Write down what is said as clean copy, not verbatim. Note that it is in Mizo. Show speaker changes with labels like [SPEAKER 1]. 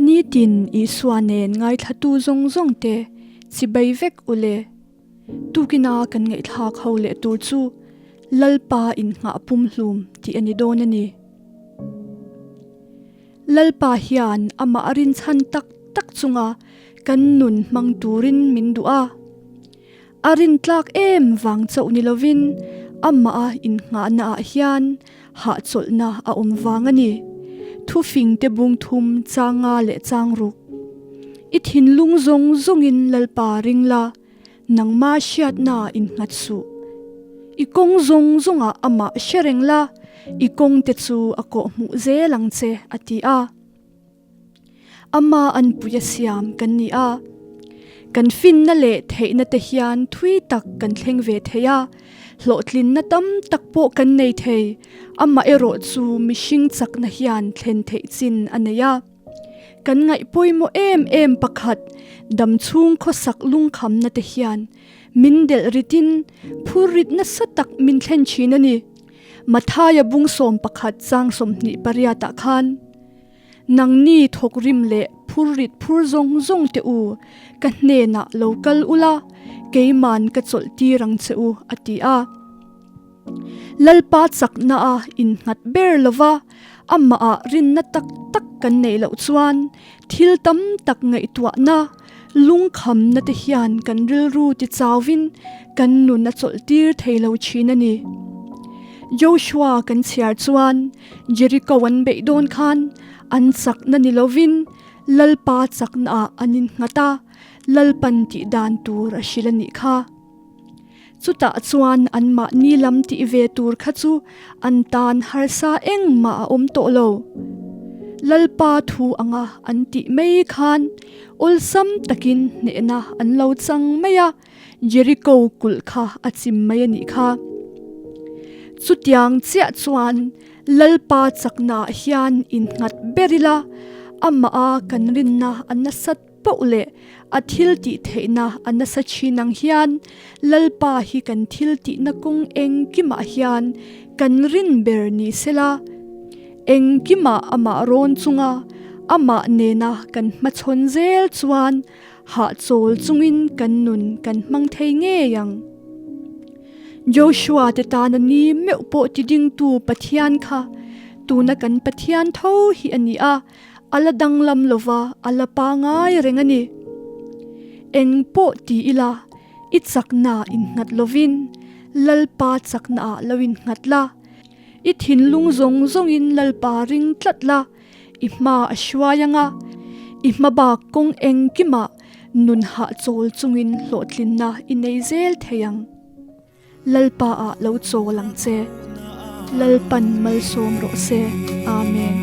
[SPEAKER 1] Nitin Isua nen ngaithlatu zawng zawng te chibai vek ule. Tukina kan ngaihthlak ho leh tur chu Lalpa innghah pumhlum tih a ni dawn a ni. Lalpa hian amah a rinchhan tak tak chunga kan nun hmang turin min duh a. A rintlak em vang chauh ni lovin amah a innghahna ah hian hahchawlhna a awm vang a ni. Thufing te bung thum changa leh chang ruk. I thinlung zawng zawngin Lalpa ring la, nangma hriatna innghat suh. I kawng zawng zawngah amah hre reng la, i kawng te chu a kawhhmuh zel ang che, a ti a. Ama anpui a siam kan ni a, kan finna leh theihna te hian thui tak kan thleng ve thei a, hlawhtlinna tam tak pawh kan nei thei, amaherawh chu mihring chakna hian thlen theih chin a nei a. Kan ngaih pawimawh em em pakhat damchhung khawsak lungkhamna te hian min delh ritin phur rit nasa tak min thlen thin a ni. Mathaia bung 11 chang 28 ah khan. Nangni thawkrim leh phurrit phur zawng zawng teh u, ka hnenah lo kal ula, keiman ka chawlh tir ang che u, a ti a. Lalpa chakna a innghat ber lova, amahah rinna tak tak kan neih loh chuan thil tam tak ngaihtuahna, lungkhamna te hian kan rilru ti chauvin kan nun a chawlh tir thei lo thin a ni. Joshua kan chhiar chuan Jericho an beih dawn khan an chakna ni lovin Lalpa chaknaah an innghat a, Lalpan tih dan tur a hrilh a nih kha. Chutah chuan anmahni lam tih ve tur kha chu an tan harsa engmah a awm tawh lo. Lalpa thu anga an tih mai khan awlsam takin hnehna an lo chang mai a. Jericho kulh kha a chim mai a nih kha. Chutiang chiah chuan Lalpa chaknaah hian innghat ber ila, amaha kan rinna a nasat poh leh a thil tih theihna a nasa thin ang hian Lalpa hi kan thil tihna kawng engkimah hian kan rin ber ni sela, engkimah amah rawn chunga amah nena kan hmachhawn zel chuan Hahchawl chungin kan nun kan hmang thei ngei ang. Joshua te tana ni meuh pawh ti dingtu Pathian kha tuna kan Pathian tho hi a ni a, a la danglam lova a la pangai reng a ni. Eng pawh ti ila i chakna innghat lovin Lalpa chaknaah lo innghat la, i thinlung zawng zawngin Lalpa ring tlat la, I hma a hruai anga, i hma bak kawng engkimah nun hahchawl chungin hlawhtlinna i nei zel thei ang. Lalpa ah lo chawl ang che. Lalpan malsawm rawh se. Amen.